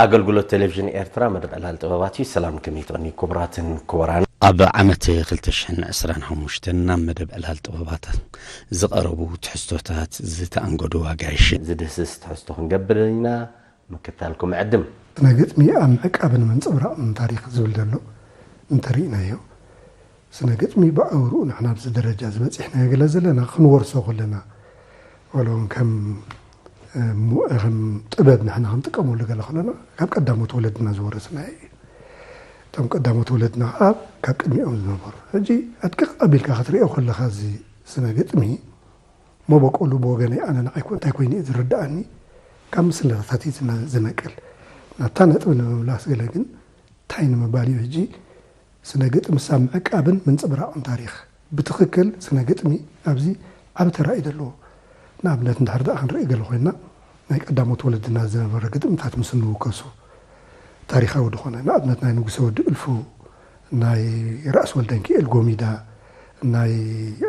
ኣገልግሎት ቴሌቪዥን ኤርትራ መደብ ዕላል ጥበባት እዩ። ሰላም ከመይ ትቐኒ ክቡራትን ክቡራን። ኣብ ዓመት ክልተ ሽሕን ዕስራን ሓሙሽተን ናብ መደብ ዕላል ጥበባት ዝቐረቡ ትሕዝቶታት ዝተኣንገዱ ኣጋይሽ ዝድህስስ ትሕዝቶ ክንገብር ኢና። ምክታልኩም ዕድም። ስነ ግጥሚ ኣብ ምዕቃብን ምንጽብራቕን ታሪኽ ዝብል ዘሎ እንተሪእናዮ፣ ስነ ግጥሚ ብኣውርኡ ንሕና ኣብዚ ደረጃ ዝበጺሕናዮ ገለ ዘለና ክንወርሶ ከለና፣ ዋላ እውን ከም፣ እ፣ ሙ-፣ ከም ጥበብ ንሕና ክንጥቀመሉ ገለ ከለና፣ ካብ ቀዳሞት ወለድና ዝወረስናዮ እዩ። እቶም ቀዳሞት ወለድና ከዓ ካብ ቅድሚኦም ዝነበሩ። ሕጂ ኣድቅቕ ኣቢልካ ክትሪኦ ከለኻ፣ እዚ ስነ ግጥሚ መበቆሉ ብወገነይ ኣነ ንዓይ ኮ-፣ እንታይ ኮይኑ እዩ ዝርድኣኒ፣ ካብ ምስላታት እዩ ዝነ-፣ ዝነቅል። ናብታ ነጥቢ ንምምላስ ገለ ግን እንታይ ንምባል እዩ፣ ሕጂ ስነ ግጥሚ ሳብ ምዕቃብን ምንጽብራቕን ታሪኽ፣ ብትኽክል ስነ ግጥሚ ኣብዚ ዓቢ ተራ እዩ ዘለዎ። ንኣብነት እንድሕር ደኣ ክንርኢ ገለ ኮይንና፣ ናይ ቀዳሞት ወለድና ዝነበረ ግጥምታት ምስ እንውከሶ፣ ታሪኻዊ ዝኾነ፣ ንኣብነት ናይ ንጉሰ ወዲ እልፉ፣ ናይ ራእሲ ወልደንኪኤል ጎሚዳ፣ ናይ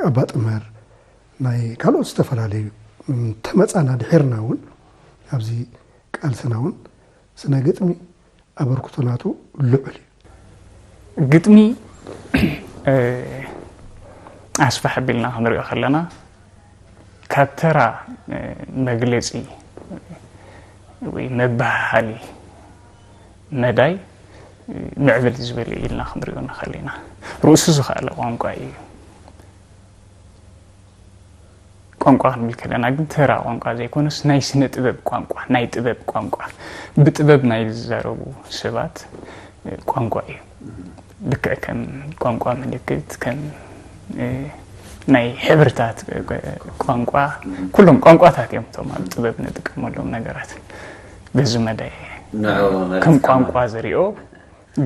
ኣባ ጥመር፣ ናይ ካልኦት ዝተፈላለዩ፣ እንተመጻና ድሒርና እውን ኣብዚ ቃልስና እውን ስነ ግጥሚ ኣበርክቶ ናቱ ልዑል እዩ። ግጥሚ፣ እ፣ ኣስፍሕ ኣቢልና ክንሪኦ ከለና፣ ካብ ተራ፣ እ፣ መግለጺ ወይ መበሃሃሊ መዳይ፣ እ፣ ምዕብል ዝበለ እዩ ኢልና ክንሪኦ ንኽእል ኢና። ርእሱ ዝኸኣለ ቋንቋ እዩ። ቋንቋ ክንብል ከለና ግን ተራ ቋንቋ ዘይኮነስ ናይ ስነ ጥበብ ቋንቋ፣ ናይ ጥበብ ቋንቋ፣ ብጥበብ ናይ ዝዛረቡ ሰባት ቋንቋ እዩ። ልክዕ ከም ቋንቋ ምልክት፣ ከም፣ እ፣ ናይ ሕብርታት ቋንቋ፣ ኩሎም ቋንቋታት እዮም እቶም ኣብ ጥበብ ንጥቀመሎም ነገራት። በዚ መዳይ ንዕኡ ከም መሪጽካ ቋንቋ ማለት ዝሪኦ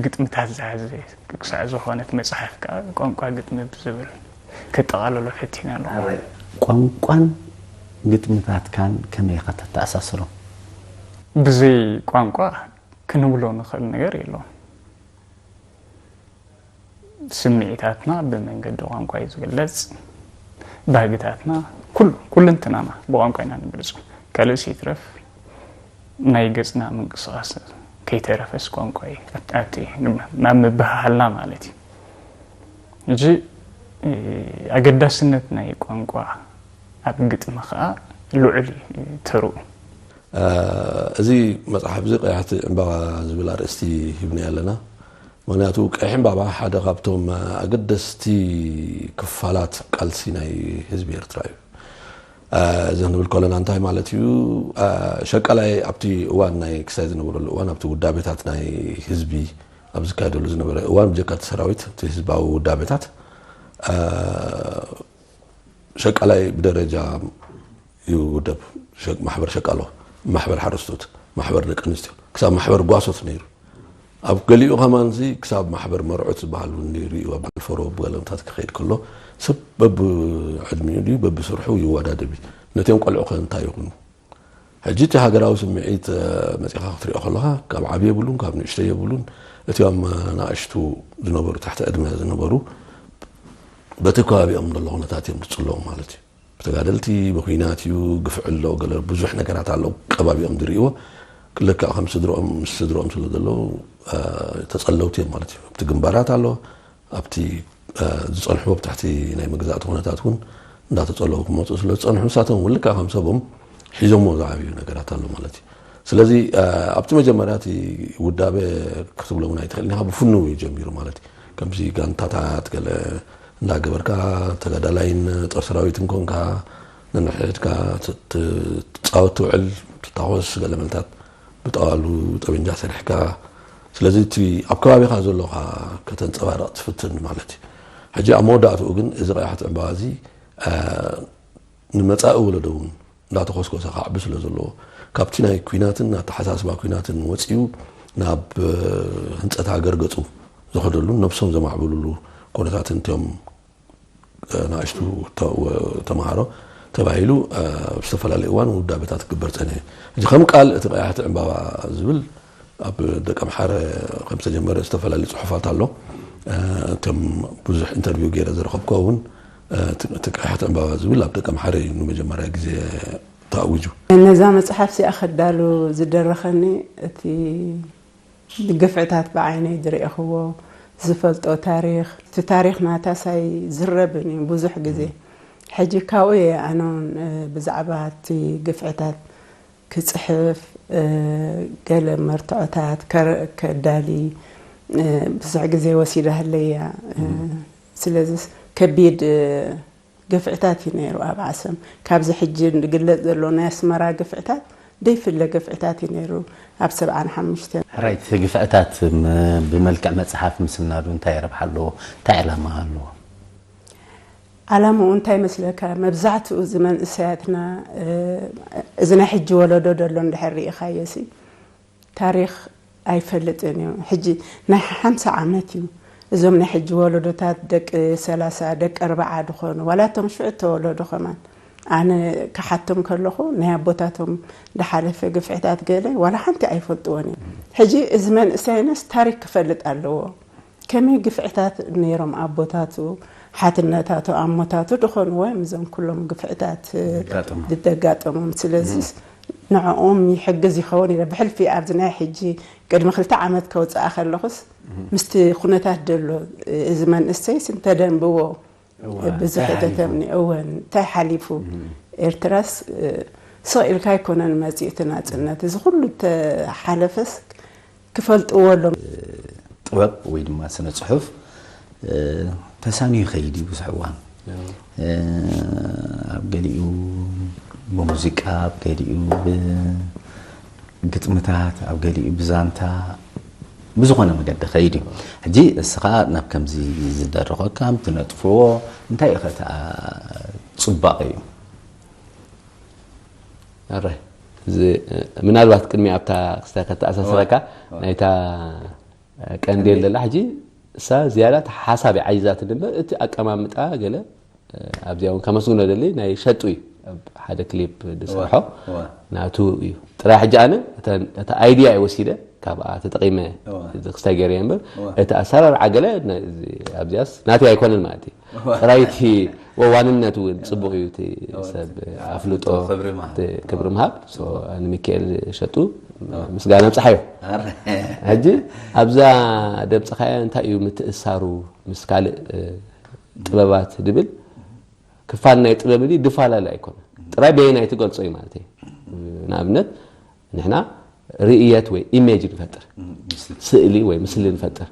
ግጥምታት ዝሓዘ ክሳዕ ዝኾነት መጽሓፍ ከኣ ቋንቋ ግጥሚ ብዝብል ከጠቓልሎ ፈቲነ ኣለኹ። ኣበይ? ቋንቋን ግጥምታትካን ከመይ ኢኻ ተተኣሳስሮም? ብዘይ ቋንቋ ክንብሎ ንኽእል ነገር የለውን። ስምዒታትና ብመንገዲ ቋንቋ እዩ ዝግለጽ። ባህግታትና፣ ኩሉ፣ ኩልንትናና ብቋንቋ ኢና ንገልጾ። ካልእስ ይትረፍ፣ ናይ ገጽና ምንቅስቓስ ከይተረፈስ ቋንቋ እዩ። ኣብቲ፣ ኣብቲ ናብ ምብህሃልና ማለት እዩ። እዚ፣ እ፣ ኣገዳስነት ናይ ቋንቋ ኣብ ግጥሚ ኸኣ ልዑል እዩ ተርኡ። እ፣ እዚ መጽሓፍ እዚ ቀያሕቲ ዕምባባ ዝብል ኣርእስቲ ሂብናዮ ኣለና። ምኽንያቱ ቀይሕ ዕምባባ ሓደ ካብቶም ኣገደስቲ ክፋላት ቃልሲ ናይ ህዝቢ ኤርትራ እዩ። እ፣ እዚ ክንብል ከለና እንታይ ማለት እዩ? እ፣ ሸቃላይ ኣብቲ እዋን ናይ ክሳይ ዝነበረሉ እዋን፣ ኣብቲ ውዳቤታት ናይ ህዝቢ ኣብ ዝካየደሉ ዝነበረ እዋን፣ ብጀካ እቲ ሰራዊት፣ እቲ ህዝባዊ ውዳቤታት፣ እ፣ ሸቃላይ ብደረጃ ይውደብ። ሸ-፣ ማሕበር ሸቃሎ፣ ማሕበር ሓረስቶት፣ ማሕበር ደቂ ኣንስትዮ፣ ክሳብ ማሕበር ጓሶት ነይሩ። ኣብ ገሊኡ ከማንዚ ክሳብ ማሕበር መርዑት ዝበሃል እውን ነይሩ እዩ። ኣብ በዓል ፈሮ ብገለምታት ክኸይድ ከሎ ሰብ በብዕድሚኡ ድዩ በብስርሑ ይወዳደብ እዩ። ነቲኦም ቆልዑ ከ እንታይ ይኹኑ? ሕጂ እቲ ሃገራዊ ስምዒት፣ እ፣ መጺኻ ክትሪኦ ከለኻ፣ ካብ ዓቢ የብሉን፣ ካብ ንእሽተይ የብሉን። እቲኦም፣ እ፣ ንኣሽቱ ዝነበሩ፣ ትሕቲ ዕድመ ዝነበሩ፣ በቲ ከባቢኦም ዘሎ ኩነታት እዮም ዝጽለዉ ማለት እዩ። ብተጋደልቲ፣ ብኹናት እዩ፣ ግፍዒ ኣሎ፣ ገለ ብዙሕ ነገራት ኣሎ፣ ከባቢኦም ዝርእይዎ። ልክዕ ከም ስድርኦም፣ ምስ ስድርኦም ስለ ዘለዉ፣ እ፣ ተጸለውቲ እዮም ማለት እዩ። ኣብቲ ግንባራት ኣሎ፣ ኣብቲ፣ እ፣ ዝጸንሕዎ ኣብ ትሕቲ ናይ መግዛእቲ ኩነታት እውን እንዳተጸለዉ ክመጹ ስለ ዝጸንሑ፣ ንሳቶም እውን ልክዕ ከም ሰቦም ሒዞምዎ ዝዓብዩ ነገራት ኣሎ ማለት እዩ። ስለዚ፣ እ፣ ኣብቲ መጀመርያ እቲ ውዳበ ክትብሎ እውን ኣይትኽእልን ኢኻ፣ ብፍኑው እዩ ጀሚሩ ማለት እዩ። ከምዚ ጋንታታት ገለ እንዳገበርካ፣ ተጋዳላይን ጦር ሰራዊትን ኮንካ፣ ነንሕድሕድካ ት-፣ ት-፣ ትጻወት ትውዕል፣ ትታኾስ ገለ መልታት ብጠዋሉ ጠበንጃ ሰሪሕካ። ስለዚ እቲ ኣብ ከባቢኻ ዘሎኻ ከተንጸባርቕ ትፍትን ማለት እዩ። ሕጂ ኣብ መወዳእትኡ ግን እዚ ቀያሕቲ ዕምባባ እዚ፣ እ፣ ንመጻኢ ወለዶ እውን እንዳተኾስኮሰ ክዓቢ ስለ ዘለዎ፣ ካብቲ ናይ ኲናትን ኣተሓሳስባ ኲናትን ወጺኡ ናብ፣ እ፣ ህንጸት ሃገር ገጹ ዝኸደሉን ነብሶም ዘማዕብሉሉ ኩነታትን እቶም፣ እ፣ ንኣሽቱ ተ-፣ ወ-፣ ተምሃሮ ተባሂሉ፣ እ፣ ኣብ ዝተፈላለዩ እዋን ውዳቤታት ክግበር ጸኒሑ። ሕጂ ከም ቃል እቲ ቀያሕቲ ዕምባባ ዝብል ኣብ ደቀምሓረ ከም ዝተጀመረ ዝተፈላለዩ ጽሑፋት ኣሎ። እ፣ እቶም ብዙሕ ኢንተርቪው ገይረ ዝረኸብኩዎ እውን፣ እ፣ እቲ፣ እቲ ቀያሕቲ ዕምባባ ዝብል ኣብ ደቀምሓረ እዩ ንመጀመርያ ግዜ ኣውጁ። ነዛ መፅሓፍ እዚኣ ከዳሉ ዝደረኸኒ እቲ ግፍዕታት ብዓይነይ ዝረእኽዎ ዝፈልጦ ታሪኽ፣ እቲ ታሪኽ ናታስ ኣይዝረብን እዩ ብዙሕ ግዜ። ሕጂ ካብኡ እየ ኣነ እውን ብዛዕባ እቲ ግፍዕታት ክፅሕፍ፣ ገለ መርትዖታት ከዳሊ ብዙሕ ግዜ ወሲዳህለያ። ስለዚ ከቢድ ግፍዕታት እዩ ነይሩ ኣብ ዓሰም። ካብዚ ሕጂ ዝግለፅ ዘሎ ናይ ኣስመራ ግፍዕታት ደይፍለ ግፍዕታት እዩ ነይሩ ኣብ ሰብዓን ሓሙሽተን። ሕራይ እቲ ግፍዕታት ብመልክዕ መፅሓፍ ምስናዱ እንታይ ረብሓ ኣለዎ? እንታይ ዕላማ ኣለዎ? ዓላምኡ እንታይ መስለካ? መብዛሕትኡ እዚ መንእሰያትና እዚ ናይ ሕጂ ወለዶ ዘሎ እንድሕር ርኢኻዮ ሲ ታሪኽ ኣይፈልጥን እዩ። ሕጂ ናይ ሓምሳ ዓመት እዩ። እዞም ናይ ሕጂ ወለዶታት ደቂ ሰላሳ ደቂ ኣርባዓ ድኾኑ ዋላ እቶም ሽዑ ተወለዱ ከማን ኣነ ክሓቶም ከለኹ ናይ ኣቦታቶም ዝሓለፈ ግፍዕታት ገለ ዋላ ሓንቲ ኣይፈልጥዎን እዮም። ሕጂ እዚ መንእሰይነስ ታሪክ ክፈልጥ ኣለዎ። ከመይ ግፍዕታት ነይሮም ኣቦታቱ፣ ሓትነታቱ፣ ኣሞታቱ ድኾንዎ እዮም እዞም ኩሎም ግፍዕታት ዝደጋጠሞም። ስለዚ ንዕኦም ይሕግዝ ይኸውን ኢለ ብሕልፊ ኣብዚ ናይ ሕጂ ቅድሚ ክልተ ዓመት ከውፅኣ ከለኹስ ምስቲ ኩነታት ደሎ እዚ መንእሰይስ እንተደንብዎ ብዙሕ ተተምኒ እወን እንታይ ሓሊፉ ኤርትራስ ስቕ ኢልካ ኣይኮነን መፂኡ እቲ ናፅነት እዚ ኩሉ ተሓለፈስ ክፈልጥዎ ኣሎም። ጥበብ ወይ ድማ ስነ ፅሑፍ ተሳንዩ ይኸይድ እዩ ብዙሕ እዋን። ኣብ ገሊኡ ብሙዚቃ፣ ኣብ ገሊኡ ብግጥምታት፣ ኣብ ገሊኡ ብዛንታ ብዝኾነ መገዲ ኸይድ እዩ። ሕጂ እስኻ ናብ ከምዚ ዝደረኸካ ትነጥፍዎ እንታይ ኢኸ ተኣ ፅባቐ እዩ? ኣረ ምናልባት ቅድሚ ኣብታ ክስታ ከተኣሳስረካ ናይታ ቀንዴል ደላ ሕጂ እሳ ዝያዳ ሓሳብ ይዓይዛት እምበር እቲ ኣቀማምጣ ገለ ኣብዚኣ እውን ከመስግኖ ደሊ ናይ ሸጡ እዩ ኣብ ሓደ ክሊፕ ዝሰርሖ ናቱ እዩ ጥራይ ሕጂ ኣነ እታ ኣይድያ እየ ወሲደ ካብኣ ተጠቂመ ክስታይ ገይረ እምበር እቲ ኣሰራርዓ ገለ ኣብዚኣስ ናተይ ኣይኮነን ማለት እዩ ጥራይ እቲ ዋንነት እውን ፅቡቅ እዩ እቲ ሰብ ኣፍልጦ ክብሪ ምሃብ ንሚካኤል ሸጡ ምስጋና ብፅሓዮ ሕጂ ኣብዛ ደምፅኻያ እንታይ እዩ ምትእሳሩ ምስ ካልእ ጥበባት ድብል ክፋል ናይ ጥበብ ድፋላለ ኣይኮነ ጥራይ በየናይ ትገልፆ እዩ ማለት እዩ ንኣብነት ንሕና ርእየት ወይ ኢሜጅ ንፈጥር ስእሊ ወይ ምስሊ ንፈጥር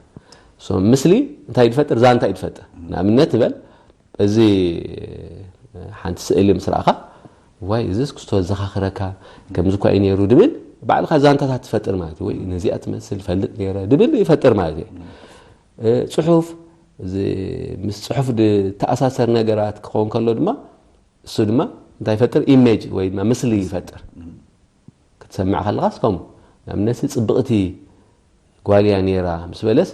ሶ ምስሊ እንታይ ድፈጥር ዛንታ እዩ ድፈጥር ንኣብነት ትበል እዚ ሓንቲ ስእሊ ምስ ረኣኻ ዋይ እዚስ ክስቶ ዘኻኽረካ ከምዚ እኳ እዩ ነይሩ ድብል ባዕልኻ ዛንታታት ትፈጥር ማለት እዩ ወይ ነዚኣ ትመስል ፈልጥ ነይረ ድብል ይፈጥር ማለት እዩ ፅሑፍ እዚ ምስ ፅሑፍ ዝተኣሳሰር ነገራት ክኸውን ከሎ ድማ እሱ ድማ እንታይ ይፈጥር ኢሜጅ ወይ ድማ ምስሊ ይፈጥር ክትሰምዕ ከለኻስ ከምኡ ንኣብነት ጽብቕቲ ጓል እያ ነይራ ምስ በለስ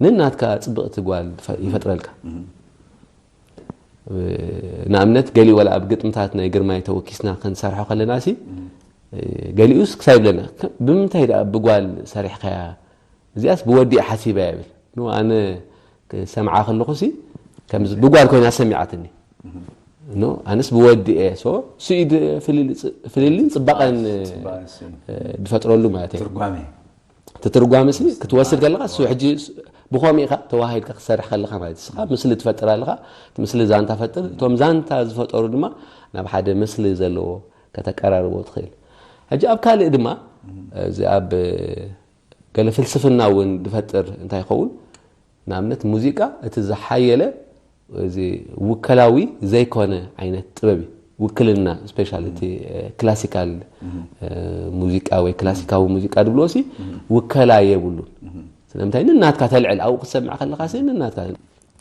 ንናትካ ጽብቕቲ ጓል ይፈጥረልካ ንኣብነት ገሊኡ ወላ ኣብ ግጥምታት ናይ ግርማይ ተወኪስና ክንሰርሖ ከለና ሲ ገሊኡስ ክሳይ ይብለና ብምንታይ ደኣ ብጓል ሰሪሕካያ እዚኣስ ብወዲ ሓሲባ ይብል ኣነ ክሰምዓ ከለኹ ሲ ከምዚ ብጓል ኮይና ሰሚዓትኒ ኖ ኣነስ ብወዲ እየ ሶ ስኢድ ፍልልይን ፅባቐን ድፈጥረሉ ማለት እዩ ትርጓሜ ትርጓሜ ሲ ክትወስድ ከለካ እሱ ሕጂ ብኸምኡ ኢኻ ተዋሂድካ ክትሰርሕ ከለካ ማለት ስኻ ምስሊ ትፈጥር ኣለኻ እቲ ምስሊ ዛንታ ፈጥር እቶም ዛንታ ዝፈጠሩ ድማ ናብ ሓደ ምስሊ ዘለዎ ከተቀራርቦ ትኽእል ሕጂ ኣብ ካልእ ድማ እዚ ኣብ ገለ ፍልስፍና እውን ዝፈጥር እንታይ ይኸውን ንኣብነት ሙዚቃ እቲ ዝሓየለ እዚ ውከላዊ ዘይኮነ ዓይነት ጥበብ እዩ ውክልና ስፔሻል እቲ ክላሲካል ሙዚቃ ወይ ክላሲካዊ ሙዚቃ ድብልዎ ሲ ውከላ የብሉን ስለምንታይ ንናትካ ተልዕል ኣብኡ ክትሰምዕ ከለካ ሲ ንናትካ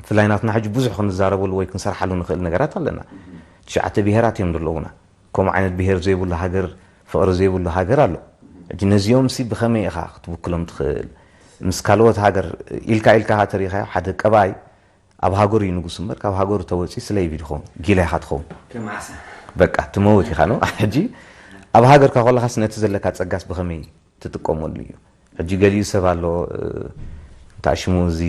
ብፍላይ ናትና ሕጂ ብዙሕ ክንዛረበሉ ወይ ክንሰርሓሉ ንኽእል ነገራት ኣለና ትሽዓተ ብሄራት እዮም ዘለዉና ከምኡ ዓይነት ብሄር ዘይብሉ ሃገር ፍቕሪ ዘይብሉ ሃገር ኣሎ ሕጂ ነዚኦም ሲ ብኸመይ ኢኻ ክትውክሎም ትኽእል ምስ ካልኦት ሃገር ኢልካ ኢልካ ተሪኻዮ ሓደ ቀባይ ኣብ ሃገሩ እዩ ንጉስ እምበር ካብ ሃገሩ ተወፂ ስለይቢ ድኸውን ጊላ ኢኻ ትኸውን በቃ ትመውት ኢኻ ነው ሕጂ ኣብ ሃገርካ ከለኻስ ነቲ ዘለካ ፀጋስ ብኸመይ ትጥቀመሉ እዩ ሕጂ ገሊኡ ሰብ ኣሎ እንታይ ሽሙ እዚ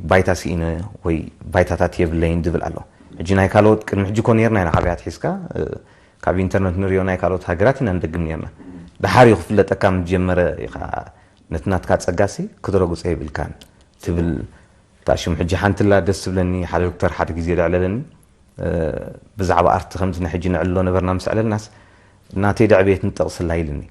ባይታ ስኢነ ወይ ባይታታት የብለይን ድብል ኣሎ ሕጂ ናይ ካልኦት ቅድሚ ሕጂ ኮ ነርና ኢና ካበያ ትሒዝካ ካብ ኢንተርነት ንሪኦ ናይ ካልኦት ሃገራት ኢና ንደግም ነርና። ደሓር እዩ ክፍለጠካ ምስ ጀመረ ኢኻ ነቲ ናትካ ጸጋሲ ክትረግጾ የብልካን ትብል። እታ ሽም ሕጂ ሓንቲ ላ ደስ ትብለኒ፣ ሓደ ዶክተር ሓደ ግዜ ዘዕለለኒ፣ እ፣ ብዛዕባ ኣርቲ ከምዚ ናይ ሕጂ ነዕልሎ ነበርና ምስ ኣዕለልናስ፣ ናተይ ደዕብየት ንጠቕስላ ኢልኒ።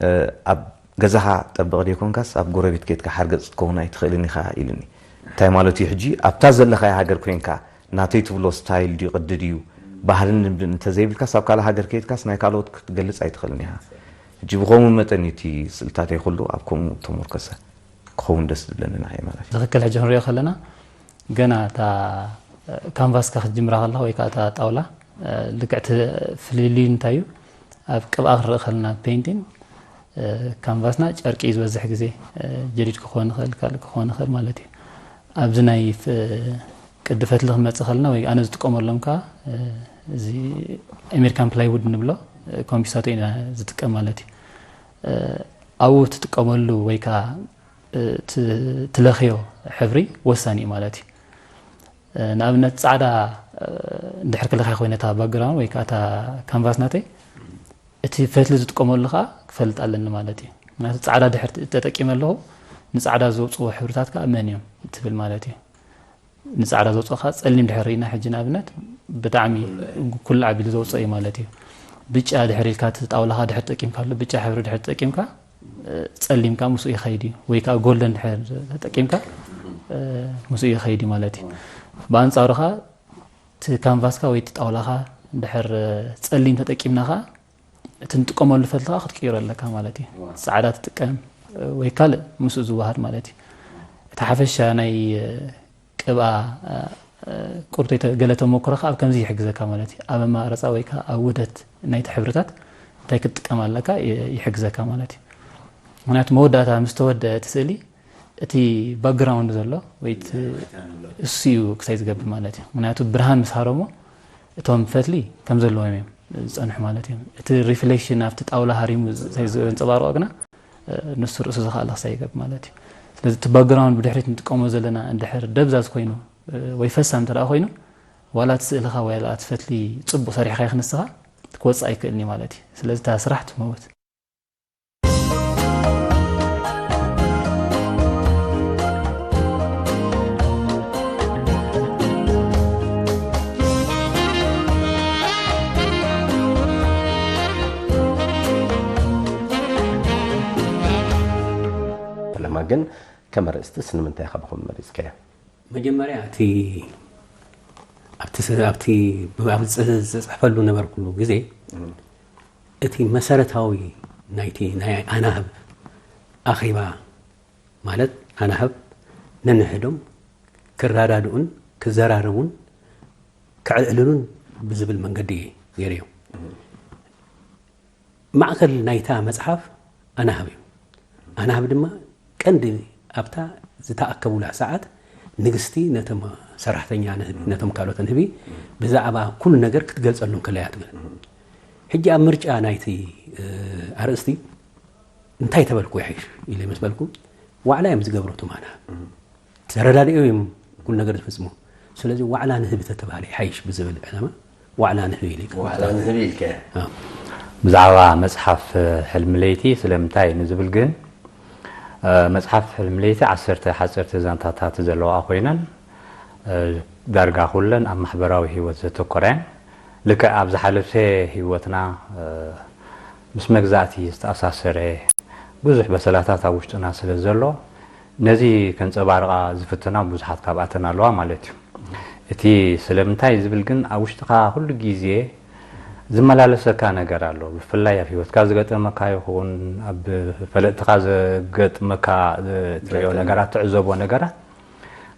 እ፣ ኣብ ገዛኻ ጠበቕ ደይኮንካስ ኣብ ጎረቤት ኬድካ ሓርገጽ ክትከውን ኣይትኽእልን ኢኻ ኢልኒ። እንታይ ማለት እዩ ሕጂ? ኣብታ ዘለኻያ ሃገር ኮይንካ ናተይ ትብሎ ስታይል ድዩ ቅዲ ድዩ ባህልን ልምድን እንተዘይብልካስ ኣብ ካልእ ሃገር ከይድካስ ናይ ካልኦት ክትገልጽ ኣይትኽእልን ኢኻ። ሕጂ ብኸምኡ መጠን እዩ እቲ ስእልታተይ ኩሉ ኣብ ከምኡ ተሞርከሰ ክኸውን ደስ ዝብለኒ ንዓይ ማለት እዩ። ትኽክል። ሕጂ ክንሪኦ ከለና ገና እታ ካንቫስካ ክትጅምራ ከለኻ ወይ ከዓ እታ ጣውላ፣ እ፣ ልክዕ እቲ ፍልልዩ እንታይ እዩ? ኣብ ቅብኣ ክንርኢ ከለና ፔይንቲን፣ እ፣ ካንቫስና ጨርቂ እዩ ዝበዝሕ ግዜ፣ እ፣ ጀዲድ ክኾን ይኽእል፣ ካልእ ክኾን ይኽእል ማለት እዩ። ኣብዚ ናይ ፍ-፣ ቅዲ ፈትሊ ክንመጽእ ከለና ወይ ኣነ ዝጥቀመሎም ከዓ፣ እ፣ እዚ ኣሜሪካን ፕላይውድ ንብሎ፣ እ፣ ኮምፒሳቶ ኢና ዝጥቀም ማለት እዩ። እ፣ ኣብኡ ትጥቀመሉ ወይ ከዓ፣ እ፣ ት-፣ ትለኽዮ ሕብሪ ወሳኒ እዩ ማለት እዩ። እ፣ ንኣብነት ጻዕዳ፣ እ፣ እንድሕር ክለኽያ ኮይነ እታ ባክግራውንድ ወይ ከዓ እታ ካንቫስ ናተይ፣ እቲ ፈትሊ ዝጥቀመሉ ከዓ ክፈልጥ ኣለኒ ማለት እዩ። ምክንያቱ ጻዕዳ ድሕር ተጠቂመ ኣለኹ፣ ንጻዕዳ ዘውፅዎ ሕብርታት ከዓ መን እዮም ትብል ማለት እዩ። ንጻዕዳ ዘውፅኦ ከዓ ጸሊም ድሕር ርኢና ሕጂ ንኣብነት ብጣዕሚ ኩሉ ኣቢሉ ዘውፅኦ እዩ ማለት እዩ። ብጫ ድሕር ኢልካ እቲ ጣውላኻ ድሕር ተጠቂምካ ኣሎ፣ ብጫ ሕብሪ ድሕር ተጠቂምካ፣ እ፣ ጸሊም ከዓ ምስኡ ይኸይድ እዩ። ወይ ከዓ ጎልደን ድሕር ተጠቂምካ፣ እ፣ ምስኡ ይኸይድ እዩ ማለት እዩ። ብኣንጻሩ ከዓ እቲ ካንቫስካ ወይ እቲ ጣውላኻ ድሕር ጸሊም ተጠቂምና ከዓ እቲ ንጥቀመሉ ፈትሊ ከዓ ክትቅይሮ ኣለካ ማለት እዩ። ዋ። ጻዕዳ ትጥቀም ወይ ካልእ ምስኡ ዝወሃድ ማለት እዩ። እቲ ሓፈሻ ናይ ቅብኣ፣ ቁርተይ ተ-፣ ገለ ተመክሮ ከዓ ኣብ ከምዚ ይሕግዘካ ማለት እዩ። ኣብ ኣመራርጻ ወይ ከዓ ኣብ ውህደት ናይቲ ሕብርታት እንታይ ክትጥቀም ኣለካ ይ-፣ ይሕግዘካ ማለት እዩ። ምክንያቱ መወዳእታ ምስ ተወደአ እቲ ስእሊ እቲ ባክግራውንድ ዘሎ ወይ እቲ እሱ እዩ ክሳይ ዝገብር ማለት እዩ። ምክንያቱ ብርሃን ምስ ሃረሞ እቶም ፈትሊ ከም ዘለዎም እዮም ዝጸንሑ ማለት እዮም። እቲ ሪፍሌክሽን ኣብቲ ጣውላ ሃሪሙ ዘንጸባርቆ ግና፣ እ፣ ንሱ ርእሱ ዝኸኣለ ክሳይ ይገብር ማለት እዩ። ስለዚ እቲ ባክግራውንድ ብድሕሪት ንጥቀሞ ዘለና እንድሕር ደብዛዝ ኮይኑ፣ እ፣ ወይ ፈሳም እንተ ደኣ ኮይኑ፣ ዋላ እቲ ስእልኻ ወይ ዋላ እቲ ፈትሊ ጽቡቕ ሰሪሕካዮ ክንስኻ ክወጽእ ኣይክእልን እዩ ማለት እዩ። ስለዚ እታ ስራሕ ትመውት። ፈለማ ግን ከም ኣርእስቲስ ንምንታይ ኢኻ ብኸምኡ መሪጽካዮ? መጀመርያ እቲ ኣብቲ ስ-፣ ኣብቲ ብ-፣ ኣብ ዝጽ-፣ ዝጽሕፈሉ ነበርኩሉ ግዜ፣ እም። እቲ መሰረታዊ ናይቲ ናይ ኣናህብ ኣኼባ ማለት ኣናህብ ነንሕዶም ክረዳድኡን ክዘራረቡን ክዕልዕልሉን ብዝብል መንገዲ እየ ገይረዮ። ማእከል ናይታ መጽሓፍ ኣናህብ እዩ። ኣናህብ ድማ ቀንዲ ኣብታ ዝተኣከቡላ ሰዓት ንግስቲ ነቶም ሰራሕተኛ ንህቢ፣ ነቶም ካልኦት ንህቢ ብዛዕባ ኩሉ ነገር ክትገልጸሎም ከለያ ትብል። ሕጂ ኣብ ምርጫ ናይቲ፣ እ፣ ኣርእስቲ እንታይ ተበልኩ ይሕሽ ኢለ ምስ በልኩ፣ ዋዕላ እዮም ዝገብሩ እቶም ኣናህብ። ተረዳዲኦም እዮም ኩሉ ነገር ዝፍጽሙ። ስለዚ ዋዕላ ንህቢ ተተባህለ ይሓይሽ ብዝብል ዕላማ ዋዕላ ንህቢ ኢለ ይቀመጥ። ዋዕላ ንህቢ ኢልከ? ኣዎ። ብዛዕባ መጽሓፍ ሕልሚ ለይቲ ስለምንታይ ንዝብል ግን፣ እ፣ መጽሓፍ ሕልሚ ለይቲ ዓሰርተ ሓጸርቲ ዛንታታት ዘለዋ ኮይነን፣ እ፣ ዳርጋ ኩለን ኣብ ማሕበራዊ ህይወት ዘተኮረ እየን። ልክዕ ኣብ ዝሓለፈ ህይወትና፣ እ፣ ምስ መግዛእቲ ዝተኣሳሰረ ብዙሕ በሰላታት ኣብ ውሽጥና ስለ ዘሎ፣ ነዚ ከንጸባርቓ ዝፍትና ብዙሓት ካብኣተን ኣለዋ ማለት እዩ። እቲ ስለምንታይ ዝብል ግን ኣብ ውሽጥኻ ኩሉ ግዜ ዝመላለሰካ ነገር ኣሎ። ብፍላይ ኣብ ህይወትካ ዝገጠመካ ይኹን፣ ኣብ ፈለጥትኻ ዘገጥመካ፣ ትርእዮ ዘጋጥም። ነገራት፣ ትዕዘቦ ነገራት፣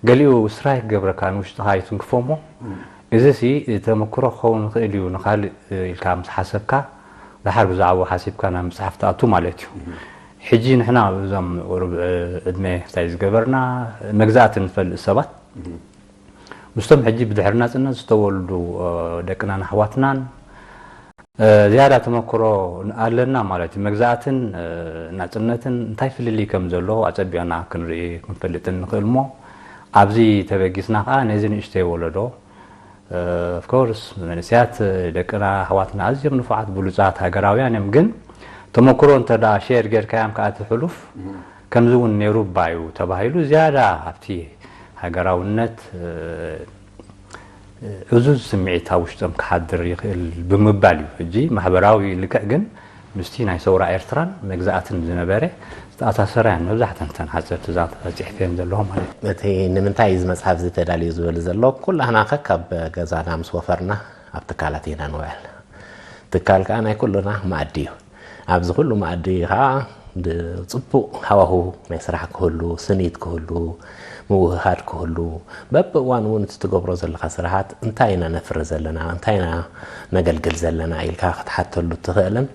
ገሊኡ ስትራይክ ክገብረካ ንውሽጥኻ ይትንክፎ እሞ፣ እም። እዚ ሲ ተመክሮ ክኸውን ይኽእል እዩ፣ ንኻልእ ኢልካ ምስ ሓሰብካ፣ ደሓር ብዛዕባኡ ሓሲብካ ናብ ምጽሓፍ ትኣቱ ማለት እዩ። እም። ሕጂ ንሕና እዞም ቁሩብ ዕድመ እንታይ ዝገበርና፣ መግዛእቲ ንፈልጥ ሰባት፣ እም። ምስቶም ሕጂ ብድሕሪ ናጽነት ዝተወልዱ፣ እ፣ ደቅናን ኣሕዋትናን፣ እ፣ ዝያዳ ተመክሮ ኣለና ማለት እዩ። መግዛእትን፣ እ፣ ናጽነትን እንታይ ፍልልይ ከም ዘለዎ ኣጸቢቕና ክንርኢ ክንፈልጥን ንኽእል እሞ፣ ኣብዚ ተበጊስና ከኣ ነዚ ንእሽተይ ወለዶ ኦፍኮርስ መንእሰያት ደቅና ኣሕዋትና ኣዝዮም ንፉዓት ብሉፃት ሃገራውያን እዮም። ግን ተመክሮ እንተ ደኣ ሼር ጌርካዮም ከኣ እቲ ሕሉፍ ከምዚ እውን ነይሩ እባ እዩ ተባሂሉ ዝያዳ ኣብቲ ሃገራውነት ዕዙዝ ስምዒት ኣብ ውሽጦም ክሓድር ይኽእል ብምባል እዩ። ሕጂ ማሕበራዊ ልክዕ ግን ምስቲ ናይ ሰውራ ኤርትራን መግዛእትን ዝነበረ ዝተኣሳሰራ እየን መብዛሕተን እተን ሓፀርቲ ዛንታታት ፅሒፈን ዘለኹ ማለት እዩ። እቲ ንምንታይ እዚ መፅሓፍ እዚ ተዳልዩ ዝብል ዘሎ ኩላህና ከካብ ገዛና ምስ ወፈርና ኣብ ትካላት ኢና ንውዕል። ትካል ከዓ ናይ ኩሉና መኣዲ እዩ። ኣብዚ ኩሉ መኣዲ ከዓ ብፅቡቕ ሃዋሁ ናይ ስራሕ ክህሉ፣ ስኒት ክህሉ፣ ምውህሃድ ክህሉ፣ በብእዋን እውን እቲ ትገብሮ ዘለካ ስራሓት እንታይ ኢና ነፍሪ ዘለና፣ እንታይ ኢና ነገልግል ዘለና ኢልካ ክትሓተሉ እትኽእልን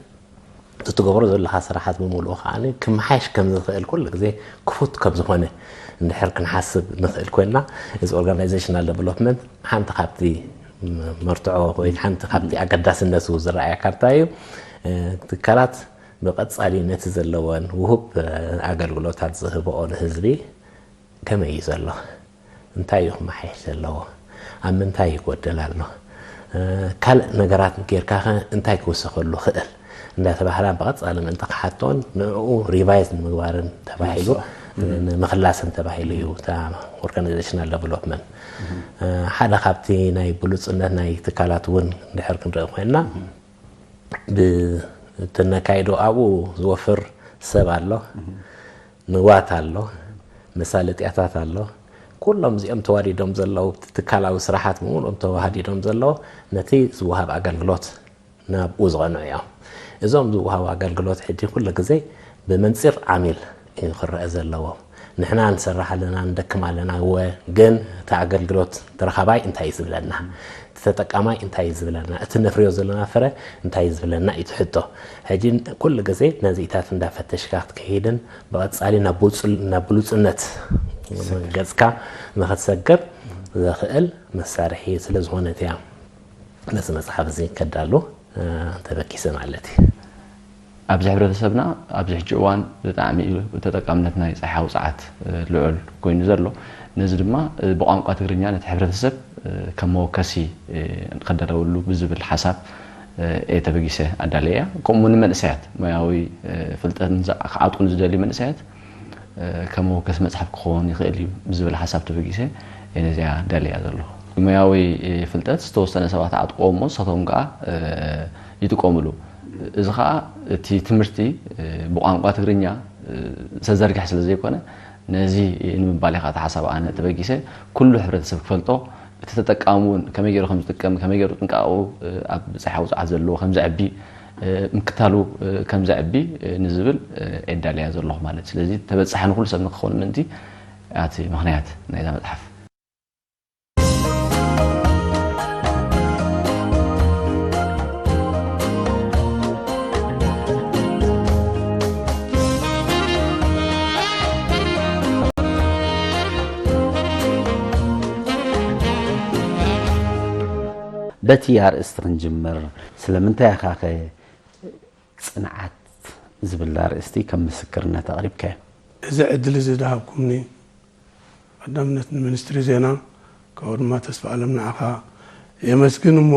እቲ ትገብሮ ዘለካ ስራሓት ብምሉኡ ከዓ ክመሓሽ ከም ዝኽእል ኩሉ ግዜ ክፉት ከም ዝኾነ እንድሕር ክንሓስብ ንኽእል ኮይንና እዚ ኦርጋናይዜሽናል ዴቨሎፕመንት ሓንቲ ካብቲ መርትዖ ወይ ሓንቲ ካብቲ ኣገዳስነቱ ዝረኣየካ እንታይ እዩ? ትካላት ብቐጻሊ ነቲ ዘለወን ውሁብ ኣገልግሎታት ዝህብኦ ንህዝቢ ከመይ እዩ ዘሎ? እንታይ እዩ ክመሓየሽ ዘለዎ? ኣብ ምንታይ ይጎደል ኣሎ? ካልእ ነገራት ጌርካ ከ እንታይ ክውሰኸሉ ክእል? እንዳተባህላ ብቐጻሊ ምእንቲ ክሓቶን ንዕኡ ሪቫይዝ ንምግባርን ተባሂሉ ንምኽላስን ተባሂሉ እዩ እታ ኦርጋናይዜሽናል ዴቨሎፕመንት። ሓደ ካብቲ ናይ ብሉጽነት ናይ ትካላት እውን እንድሕር ክንርኢ ኮይንና ብትነካይዶ ኣብኡ ዝወፍር ሰብ ኣሎ፣ ንዋት ኣሎ፣ መሳለጥያታት ኣሎ። ኩሎም እዚኦም ተዋዲዶም ዘለዉ ትካላዊ ስራሓት ብምሉኦም ተዋሃዲዶም ዘለዉ ነቲ ዝወሃብ ኣገልግሎት ናብኡ ዝቐንዑ እዮም። እዞም ዝወሃቡ ኣገልግሎት ሕጂ ኩሉ ግዜ ብመንፅር ዓሚል እዩ ክረአ ዘለዎ። ንሕና ንሰርሕ ኣለና፣ ንደክም ኣለና፣ እወ፣ ግን እቲ ኣገልግሎት ተረኻባይ እንታይ እዩ ዝብለና? እቲ ተጠቃማይ እንታይ እዩ ዝብለና? እቲ ነፍርዮ ዘለና ፍረ እንታይ እዩ ዝብለና እዩ እቲ ሕቶ። ሕጂ ኩሉ ግዜ ነዚኢታት እንዳፈተሽካ ክትከይድን ብቐጻሊ ናብ ብሉጽ- ናብ ብሉጽነት ገጽካ ንክትሰግር ዘኽእል መሳርሒ ስለ ዝኾነት እያ ነዚ መጽሓፍ እዚ ከዳሉ ተበጊሰ ማለት እዩ። ኣብዚ ሕብረተሰብና ኣብዚ ሕጂ እዋን ብጣዕሚ እዩ ተጠቃምነት ናይ ጸሓይ ውጽዓት ልዑል ኮይኑ ዘሎ። ነዚ ድማ ብቋንቋ ትግርኛ ነቲ ሕብረተሰብ ከም መወከሲ ከዳለወሉ ብዝብል ሓሳብ እየ ተበጊሰ ኣዳለያ። ከምኡ ንመንእሰያት ሞያዊ ፍልጠት ክዓጥቁ ንዝደልዩ መንእሰያት ከም መወከሲ መጽሓፍ ክኸውን ይኽእል እዩ ብዝብል ሓሳብ ተበጊሰ እየ ነዚኣ ዳለያ ዘለኹ። ሞያዊ ፍልጠት ዝተወሰነ ሰባት ኣዕጥቅዎ እሞ ንሳቶም ከዓ ይጥቀምሉ። እዚ ከዓ እቲ ትምህርቲ ብቋንቋ ትግርኛ ዝተዘርግሐ ስለ ዘይኮነ ነዚ ንምባል ኢኻ እቲ ሓሳብ ኣነ ተበጊሰ ኩሉ ሕብረተሰብ ክፈልጦ እቲ ተጠቃሚ እውን ከመይ ገይሩ ከም ዝጥቀም ከመይ ገይሩ ጥንቃቑ ኣብ ብፅሓ ውፅዓት ዘለዎ ከም ዘዕቢ ምክታሉ ከም ዘዕቢ ንዝብል ዕዳልያ ዘለኹ ማለት ስለዚ ተበፃሒ ንኩሉ ሰብ ንክኸውን ምእንቲ ኣቲ ምክንያት ናይዛ መፅሓፍ በቲ ኣርእስቲ ክንጅምር ስለምንታይ ኢኻ ከ ጽንዓት ዝብል ኣርእስቲ ከም ምስክርነት ኣቕሪብካዮ። እዚ ዕድል እዚ ዝሃብኩምኒ ቀዳምነት ንሚኒስትሪ ዜና ካብኡ ድማ ተስፋ ኣለም ንዓኻ የመስግን እሞ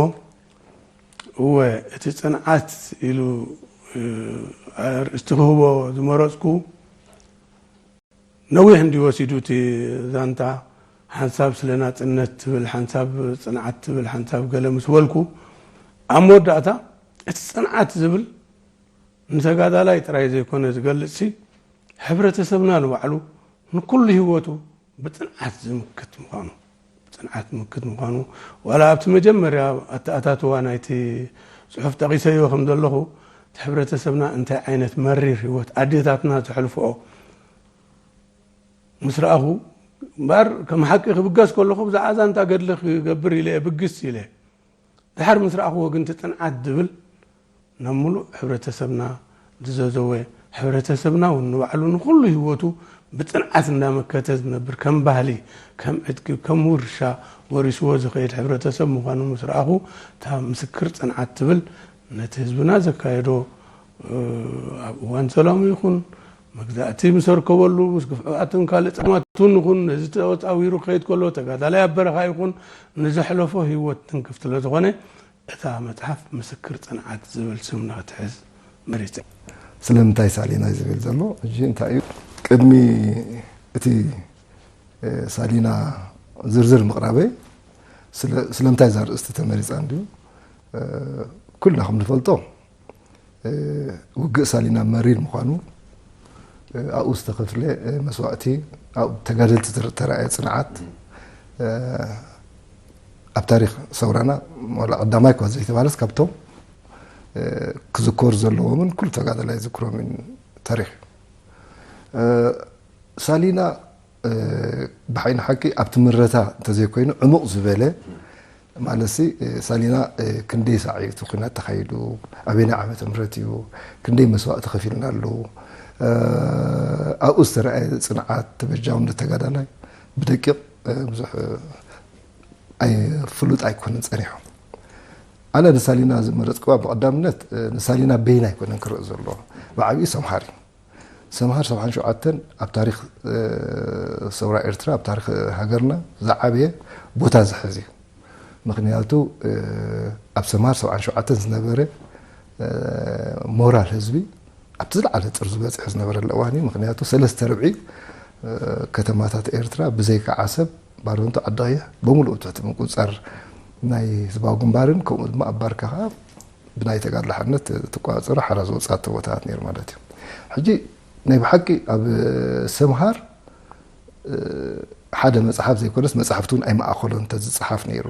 እወ እቲ ጽንዓት ኢሉ ኣርእስቲ ክህቦ ዝመረጽኩ ነዊሕ እንዲ ወሲዱ እቲ ዛንታ ሓንሳብ ስለ ናጽነት ትብል ሓንሳብ ጽንዓት ትብል ሓንሳብ ገለ ምስ በልኩ ኣብ መወዳእታ እቲ ጽንዓት ዝብል ንተጋዳላይ ጥራይ ዘይኮነ ዝገልጽሲ ሕብረተሰብና ንባዕሉ ንኩሉ ህይወቱ ብጽንዓት ዝምክት ምዃኑ ብጽንዓት ዝምክት ምዃኑ ዋላ ኣብቲ መጀመርያ ኣተኣታትዋ ናይቲ ጽሑፍ ጠቒሰዮ ከም ዘለኹ እቲ ሕብረተሰብና እንታይ ዓይነት መሪር ህይወት ኣዴታትና ዘሕልፍኦ ምስ ረኣኹ እምበኣር ከም ሓቂ ክብገስ ከለኹ ብዛዕባ ዛንታ ገድሊ ክገብር ኢለ እየ ብግስ ኢለ ድሓር ምስ ረኣኽዎ ግን እቲ ጽንዓት ዝብል ናብ ምሉእ ሕብረተሰብና ዝዘዘወ ሕብረተሰብና እውን ንባዕሉ ንኹሉ ህይወቱ ብጽንዓት እንዳመከተ ዝነብር ከም ባህሊ ከም ዕጥቂ ከም ውርሻ ወሪስዎ ዝኸይድ ሕብረተሰብ ምዃኑ ምስ ረኣኹ እታ ምስክር ጽንዓት ትብል ነቲ ህዝብና ዘካየዶ ኣብ እዋን ሰላሙ ይኹን መግዛእቲ ምስ ኣርከበሉ፣ ምስ ግፍዕታትን ካልእ ጸማቱን ይኹን፣ ነዚ ተወጻዊሩ ክኸይድ ከሎ፣ ተጋዳላይ ኣብ በረኻ ይኹን፣ ንዘሕለፎ ህይወት ትንክፍ ስለ ዝኾነ፣ እታ መጽሓፍ ምስክር ጽንዓት ዝብል ስም ንኽትሕዝ መሪጸ። ስለምንታይ ሳሊና እዩ ዝብል ዘሎ? ሕጂ እንታይ እዩ? ቅድሚ እቲ፣ እ፣ ሳሊና ዝርዝር ምቕራበይ፣ ስለ-፣ ስለምንታይ እዛ ኣርእስቲ ተመሪጻ እንድዩ? እ፣ ኩልና ከም ንፈልጦ፣ እ፣ ውግእ ሳሊና መሪር ምዃኑ፣ እ፣ ኣብኡ ዝተኸፍለ፣ እ፣ መስዋእቲ፣ ኣብ ተጋደልቲ ዝተረኣየ ጽንዓት፣ እ፣ ኣብ ታሪኽ ሰውራና ዋላ ቀዳማይ እኳ ዘይተባህለስ ካብቶም፣ እ፣ ክዝከሩ ዘለዎምን ኩሉ ተጋዳላይ ዝክሮምን ታሪኽ እዩ። እ፣ ሳሊና፣ እ፣ ብሓይኒ ሓቂ ኣብቲ ምረታ እንተዘይኮይኑ ዕሙቕ ዝበለ ማለትሲ፣ እ፣ ሳሊና፣ እ፣ ክንደይ ሳዕ እዩ እቲ ኲናት ተኻይዱ? ኣበየናይ ዓመተ ምህረት እዩ? ክንደይ መስዋእቲ ከፊልናሉ? እ፣ ኣብኡ ዝተረኣየ ጽንዓት፣ ተበጃውነት ተጋዳላይ ብደቂቕ፣ እ፣ ብዙሕ፣ እ፣ ኣይ-፣ ፍሉጥ ኣይኮነን ጸኒሑ። ኣነ ንሳሊና ዝመረጽክዋ ብቐዳምነት፣ እ፣ ንሳሊና በይና ኣይኮነን ክረእ ዘለዎ። ብዓብዩ ሰምሃር እዩ። ሰምሃር ሰብዓን ሸውዓተን ኣብ ታሪኽ፣ እ፣ ሰውራ ኤርትራ፣ ኣብ ታሪኽ ሃገርና ዝዓበየ ቦታ ዝሕዝ እዩ። ምኽንያቱ፣ እ፣ ኣብ ሰምሃር ሰብዓን ሸውዓተን ዝነበረ፣ እ፣ ሞራል ህዝቢ ኣብቲ ዝለዓለ ጥርዙ በጺሑ ዝነበረሉ እዋን እዩ። ምኽንያቱ ሰለስተ ርብዒ፣ እ፣ ከተማታት ኤርትራ ብዘይካ ዓሰብ፣ ባርንቱ፣ ዓዲ ቀይሕ ብምሉኡ ትሕቲ ምቁጽጻር ናይ ህዝባዊ ግንባርን ከምኡ ድማ ኣብ ባርካ ከኣ ብናይ ተጋድሎ ሓርነት ትቆጻጸሮ ሓራ ዝወጻቶ ቦታታት ነይሩ ማለት እዩ። ሕጂ ናይ ብሓቂ ኣብ ሰምሃር፣ እ፣ ሓደ መጽሓፍ ዘይኮነስ መጽሓፍቲ እውን ኣይመኣኸሎን እንተዝጸሓፍ ነይሩ።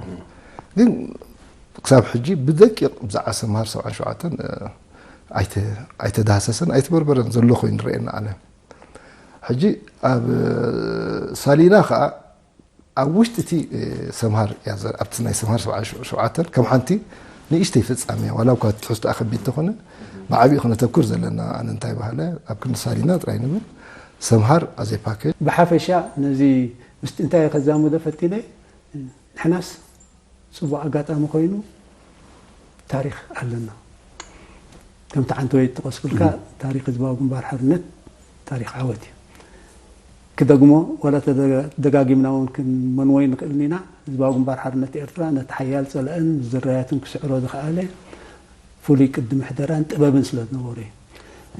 ግን ክሳብ ሕጂ ብደቂቕ ብዛዕባ ሰምሃር ሰብዓን ሸውዓተን፣ እ፣ ኣይተ-፣ ኣይተዳህሰሰን ኣይተበርበረን ዘሎ ኮይኑ ይረኣየና ኣነ። ሕጂ ኣብ ሳሊና ከኣ ኣብ ውሽጢ እቲ፣ እ፣ ሰምሃር እያ ዘ-፣ ኣብቲ ናይ ሰምሃር ሰብዓን ሸውዓተን ከም ሓንቲ ንእሽተይ ፍጻመ እያ። ዋላ እኳ ትሕዝቶኣ ከቢድ እንተኾነ፣ ብዓቢኡ ክነተኩር ዘለና ኣነ እንታይ በሃለ፣ ኣብ ክንዲ ሳሊና ጥራይ ንብል፣ ሰምሃር ኣዜ ፓኬጅ። ብሓፈሻ ነዚ ምስቲ እንታይ ከዛምዶ ፈቲነ፣ ንሕናስ ጽቡቕ ኣጋጣሚ ኮይኑ ታሪኽ ኣለና። ከምቲ ዓንተወይ ዝጠቐስኩልካ፣ እም። ታሪኽ ህዝባዊ ግንባር ሓርነት ታሪኽ ዓወት እዩ። ክደግሞ፣ ዋላ ተደጋ-፣ ደጋጊምና እውን ክንመንዎ ኣይንኽእልን ኢና። ህዝባዊ ግንባር ሓርነት ኤርትራ ነቲ ሓያል ጸላእን ዝርያቱን ክስዕሮ ዝኸኣለ ፍሉይ ቅዲ ምሕደራን ጥበብን ስለ ዝነበሮ እዩ።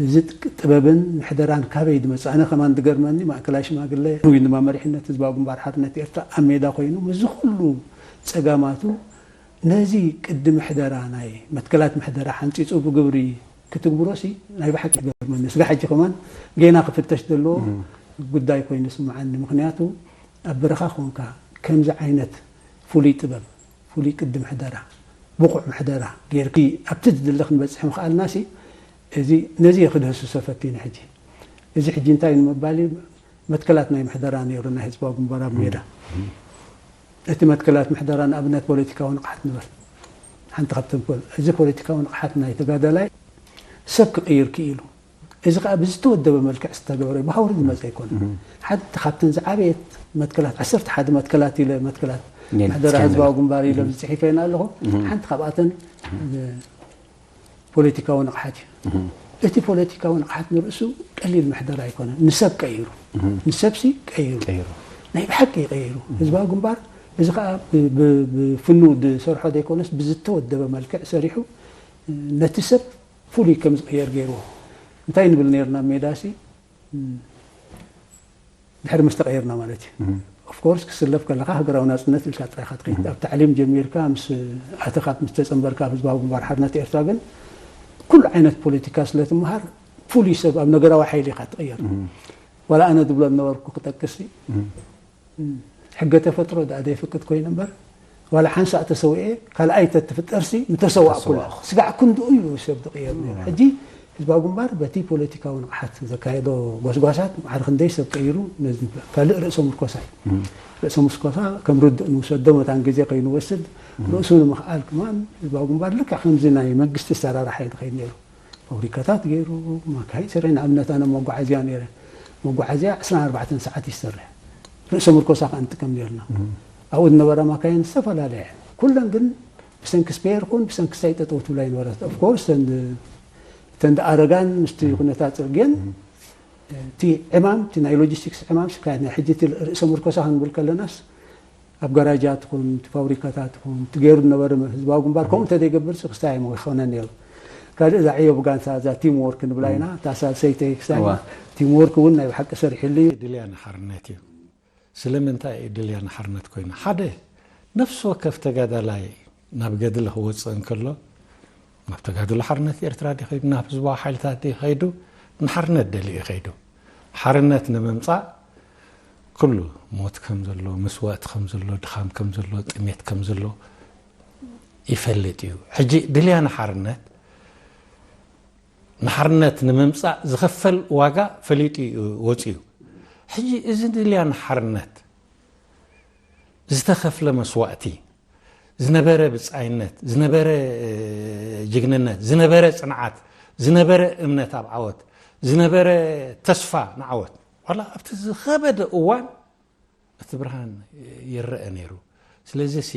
እዚ ጥ-፣ ጥበብን ምሕደራን ካበይ ዝመጽእ? ኣነ ከማን ዝገርመኒ፣ ማእከላይ ሽማግለ ወይ ድማ መሪሕነት ህዝባዊ ግንባር ሓርነት ኤርትራ ኣብ ሜዳ ኮይኑ ምስዚ ኩሉ ጸጋማቱ ነዚ ቅዲ ምሕደራ ናይ መትከላት ምሕደራ ሓንጺጹ ብግብሪ ክትግብሮሲ ናይ ብሓቂ ይገርመኒ። ስጋ ሕጂ ከማን ጌና ክፍተሽ ዘለዎ እም። ጉዳይ ኮይኑ ይስምዓኒ። ምኽንያቱ ኣብ በረኻ ኮንካ ከምዚ ዓይነት ፍሉይ ጥበብ፣ ፍሉይ ቅዲ ምሕደራ፣ ብቑዕ ምሕደራ ጌርኪ ኣብቲ ዝድለ ክንበጽሕ ምኽኣልናሲ፣ እዚ፣ ነዚ እየ ክድህስሶ ፈቲነ ሕጂ። እዚ ሕጂ እንታይ ንምባል እዩ? መትከላት ናይ ምሕደራ ነይሩ ናይ ህዝባዊ ግንባር ኣብ ሜዳ። እቲ መትከላት ምሕደራ ንኣብነት ፖለቲካዊ ንቕሓት ንበል። ሓንቲ ካብተን ፖል-፣ እዚ ፖለቲካዊ ንቕሓት ናይ ተጋዳላይ ሰብ ክቕይር ክኢሉ። እዚ ከኣ ብዝተወደበ መልክዕ ዝተገብረ ብሃውሪ ዝመጸ ኣይኮነን። ሓንቲ ካብተን ዝዓበየት መትከላት፣ ዓሰርተ ሓደ መትከላት ኢለ፣ መትከላት የን፣ ምሕደራ እስኪ ህዝባዊ ንበል። ግንባር ኢለ ዝጽሒፈ ኣለኹ። ሓንቲ ካብኣተን ፖለቲካዊ ንቕሓት እዩ። እቲ ፖለቲካዊ ንቕሓት ንርእሱ ቀሊል ምሕደራ ኣይኮነን። ንሰብ ቀይሩ። ንሰብሲ ቀይሩ። ቀይሩ። ናይ ብሓቂ ቀይሩ። ህዝባዊ ግንባር እዚ ከኣ ብ-፣ ብ-፣ ብፍኑ ዝሰርሖ ዘይኮነስ ብዝተወደበ መልክዕ ሰሪሑ ነቲ ሰብ ፍሉይ ከም ዝቕየር ገይርዎ። እንታይ ንብል ነይርና ኣብ ሜዳሲ? ድሕሪ ምስ ተቐየርና ማለት እዩ። ኦፍኮርስ ክስለፍ ከለኻ ሃገራዊ ናጽነት ኢልካ ጥራይ ኢኻ ትኸይድ። ኣብ ታዕሊም ጀሚርካ ምስ ኣተኻ ምስ ተጸንበርካ ኣብ ህዝባዊ ግንባር ሓርነት ኤርትራ ግን ኩሉ ዓይነት ፖለቲካ ስለ ትመሃር ፍሉይ ሰብ ኣብ ነገራዊ ሓይሊ ኢኻ ትቕየር። ዋላ ኣነ ዝብሎ ዝነበርኩ ክጠቅስ ሕገ ተፈጥሮ ደኣ ዘይፍቅድ ኮይኑ እምበር፣ ዋላ ሓንሳእ ተሰዊኤ ካልኣይ ተትፍጠርሲ ምተሰዋእኩላ። ተሰዋእኩ። ስጋዕ ክንድኡ እዩ ሰብ ዝቕየር ነይሩ። ሕጂ ህዝባዊ ግንባር በቲ ፖለቲካዊ ንቕሓት ዘካየዶ ጎስጓሳት ማዕረ ክንደይ ሰብ ቀይሩ፣ ነዚ ካልእ ርእሰ ምርኮሳ እዩ። ርእሰ ምርኮሳ ከም ርዱእ ንውሰዶ፣ መታን ግዜ ከይንወስድ፣ ርእሱ ንምኽኣል ከማን ህዝባዊ ግንባር ልክዕ ከምዚ ናይ መንግስቲ ኣሰራርሓ እዩ ዝኸይድ ነይሩ። ፋብሪካታት ገይሩ፣ ማካይን ሰሪሑ፣ ንኣብነት ኣነ መጓዓዝያ ነይረ። መጓዓዝያ ዕስራን ኣርባዕተን ሰዓት ይሰርሕ። ርእሰ ምርኮሳ ከኣ ንጥቀም ነርና። ኣብኡ ዝነበራ ማካይን ዝተፈላለያ እየን። ኩለን ግን ብሰንኪ ስፔር ኩን ብሰንኪ ሳይ ጠጠው ትብላ ይነበረት። ኦፍኮርስ እተን ድ-፣ እተን ድኣረጋን ምስቲ ኩነታት ጽርግየን እቲ ዕማም፣ እቲ ናይ ሎጂስቲክስ ዕማም፣ ስካየት ናይ ሕጂ እቲ ርእሰ ምርኮሳ ክንብል ከለናስ፣ ኣብ ጋራጃት ይኹን፣ እቲ ፋብሪካታት ይኹን፣ እቲ ገይሩ ዝነበረ ህዝባዊ ግንባር፣ ከምኡ እንተዘይገብር፣ ክስታይ ኣይኮነን ነይሩ። ካልእ እዛ ዕዮ ብጋንሳ፣ እዛ ቲም ወርክ ንብላ ኢና፣ እታ ሳልሰይቲ ክስታይ እዋ። ቲም ወርክ እውን ናይ ብሓቂ ሰሪሕሉ እዩ። ድልያ ንሓርነት እዩ። ስለምንታይ እዩ ድልያ ንሓርነት ኮይኑ? ሓደ፣ ነፍሲ ወከፍ ተጋዳላይ ናብ ገድሊ ክወፅእ እንከሎ፣ ናብ ተጋድሎ ሓርነት ኤርትራ ድዩ ከይዱ፣ ናብ ህዝባዊ ሓይልታት ድዩ ከይዱ፣ ንሓርነት ደልዩ እዩ ከይዱ። ሓርነት ንምምፃእ ኩሉ ሞት ከም ዘሎ፣ መስዋእቲ ከም ዘሎ፣ ድኻም ከም ዘሎ፣ ጥሜት ከም ዘሎ ይፈልጥ እዩ። ሕጂ ድልያ ንሓርነት፣ ንሓርነት ንምምፃእ ዝኸፈል ዋጋ ፈሊጡ እዩ ወፂኡ። ሕጂ እዚ ድልያ ንሓርነት ዝተኸፍለ መስዋእቲ፣ ዝነበረ ብጻይነት፣ ዝነበረ እ፣ ጅግንነት፣ ዝነበረ ጽንዓት፣ ዝነበረ እምነት ኣብ ዓወት፣ ዝነበረ ተስፋ ንዓወት፣ ዋላ ኣብቲ ዝኸበደ እዋን እቲ ብርሃን ይረአ ነይሩ። ስለዚ ሲ፣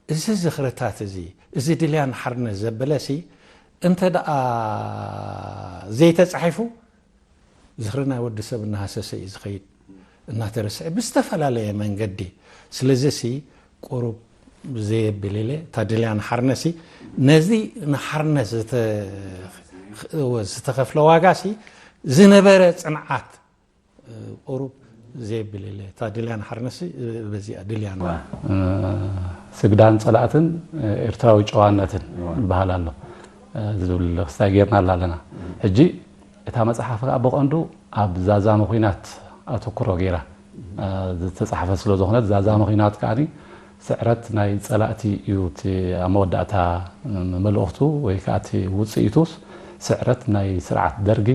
እዚ ዝኽርታት እዚ፣ እዚ ድልያን ሓርነት ዘበለ ሲ፣ እንተ ደኣ ዘይተጻሒፉ፣ ዝኽሪ ናይ ወዲ ሰብ እናሃሰሰ እዩ ዝኸይድ፣ እናተረስዐ ብዝተፈላለየ መንገዲ። ስለዚ ሲ፣ ቁሩብ ዘየብል ኢለ፣ እታ ድልያ ንሓርነት ሲ፣ ነዚ ንሓርነት ዝተ-፣ ዝተኸፍለ ዋጋ ሲ፣ ዝነበረ ጽንዓት ቁሩብ ዘየብል ኢለ፣ እታ ድልያ ንሓርነት ሲ፣ በዚኣ ድልያ ንሓርነት። እ፣ ስግዳን ጸላእትን፣ እ፣ ኤርትራዊ ጨዋነትን ይበሃል ኣሎ፣ እ፣ ዝብል ክስታይ ጌርናላ ኣለና። ሕጂ እታ መጽሓፍ ከኣ ብቐንዱ ኣብ ዛዛሚ ኲናት ኣተኩሮ ገይራ፣ እ፣ ዝተጻሕፈት ስለ ዝኾነት፣ ዛዛሚ ኲናት ከኣ ስዕረት ናይ ጸላእቲ እዩ እቲ ኣብ መወዳእታ፣ እ፣ መልእኽቱ ወይ ከኣ እቲ ውጽኢቱስ ስዕረት ናይ ስርዓት ደርጊ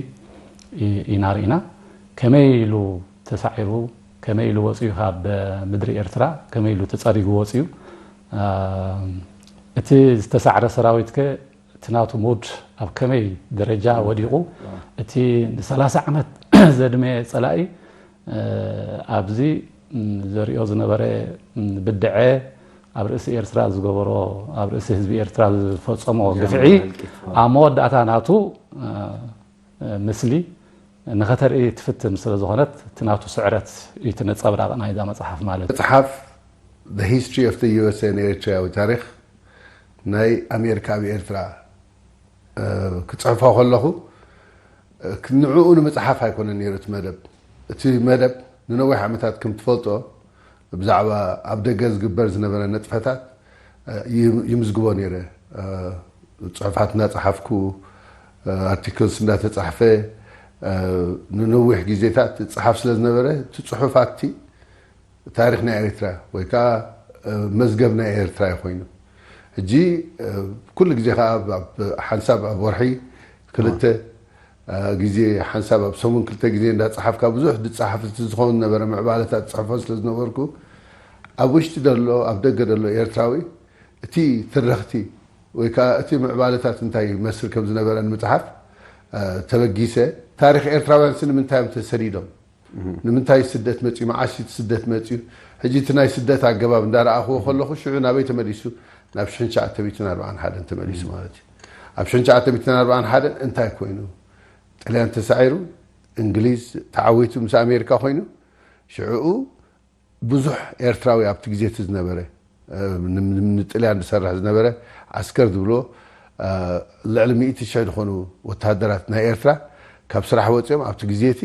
ኢ-፣ ኢና ርኢና። ከመይ ኢሉ ተሳዒሩ፣ ከመይ ኢሉ ወጺኡ ካብ ምድሪ ኤርትራ፣ ከመይ ኢሉ ተጸሪጉ ወጺኡ? እ፣ እቲ ዝተሳዕረ ሰራዊት ከ እቲ ናቱ ሙድ ኣብ ከመይ ደረጃ ወዲቑ? እቲ ንሰላሳ ዓመት ዘድመየ ጸላኢ፣ እ፣ ኣብዚ፣ ም፣ ዘሪኦ ዝነበረ፣ ም፣ ብድዐ፣ ኣብ ርእሲ ኤርትራ ዝገበሮ፣ ኣብ ርእሲ ህዝቢ ኤርትራ ዝፈጸሞ ግፍዒ፣ ህልቂት። ኣብ መወዳእታ ናቱ፣ እ፣ እ፣ ምስሊ ንኸተርኢ ትፍትን ስለ ዝኾነት፣ እቲ ናቱ ስዕረት እዩ እቲ ነጸብራቕ ናይዛ መጽሓፍ ማለት። መጽሓፍ The History of the ዩ ኤስ ኤ in Eritrea ወይ ታሪኽ ናይ ኣሜሪካ ኣብ ኤርትራ፣ እ፣ ክጽሕፎ ከለኹ፣ እ፣ ንዕኡ ንምጽሓፍ ኣይኮነን ነይሩ እቲ መደብ። እቲ መደብ ንነዊሕ ዓመታት ከም ትፈልጦ ብዛዕባ ኣብ ደገ ዝግበር ዝነበረ ንጥፈታት፣ እ፣ ይም-፣ ይምዝግቦ ነይረ። እ፣ ጽሑፋት እናጸሓፍኩ፣ እ፣ ኣርቲክልስ እንዳተጻሕፈ፣ እ፣ ንነዊሕ ግዜታት እጽሓፍ ስለ ዝነበረ፣ እቲ ጽሑፋትቲ ታሪኽ ናይ ኤርትራ ወይ ከኣ፣ እ፣ መዝገብ ናይ ኤርትራ እዩ ኮይኑ። ሕጂ፣ እ፣ ኩሉ ግዜ ከኣ ኣብ፣ ኣብ ሓንሳብ ኣብ ወርሒ ክልተ፣ እ፣ ግዜ፣ ሓንሳብ ኣብ ሰሙን ክልተ ግዜ እንዳጸሓፍካ ብዙሕ ዝጸሓፍ እቲ ዝኸውን ነበረ ምዕባለታት ጽሕፎ ስለ ዝነበርኩ፣ ኣብ ውሽጢ ደሎ፣ ኣብ ደገ ደሎ ኤርትራዊ እቲ ትረኽቲ ወይ ከኣ እቲ ምዕባለታት እንታይ ይመስል ከም ዝነበረ ንምጽሓፍ፣ እ፣ ተበጊሰ። ታሪኽ ኤርትራውያን ሲ ንምንታይ እዮም ተሰዲዶም? ንምንታይ ስደት መጽዩ? መዓስ እቲ ስደት መጽዩ? ሕጂ እቲ ናይ ስደት ኣገባብ እንዳረኣኽዎ ከለኹ፣ ሽዑ ናበይ ተመሊሱ? ናብ ሽሕን ትሽዓተ ሚእትን ኣርባዓን ሓደን ተመሊሱ ማለት እዩ። ኣብ ሽሕን ትሽዓተ ሚእትን ኣርባዓን ሓደን እንታይ ኮይኑ? ጥልያን ተሳዒሩ፣ እንግሊዝ ተዓዊቱ ምስ ኣሜሪካ ኮይኑ፣ ሽዕኡ ብዙሕ ኤርትራዊ ኣብቲ ግዜ እቲ ዝነበረ፣ እ፣ ን-፣ ን-፣ ንጥልያን ዝሰርሕ ዝነበረ ዓስከር ዝብሎ፣ እ፣ ልዕሊ ሚእቲ ሽሕ ዝኾኑ ወተሃደራት ናይ ኤርትራ ካብ ስራሕ ወጺኦም ኣብቲ ግዜ እቲ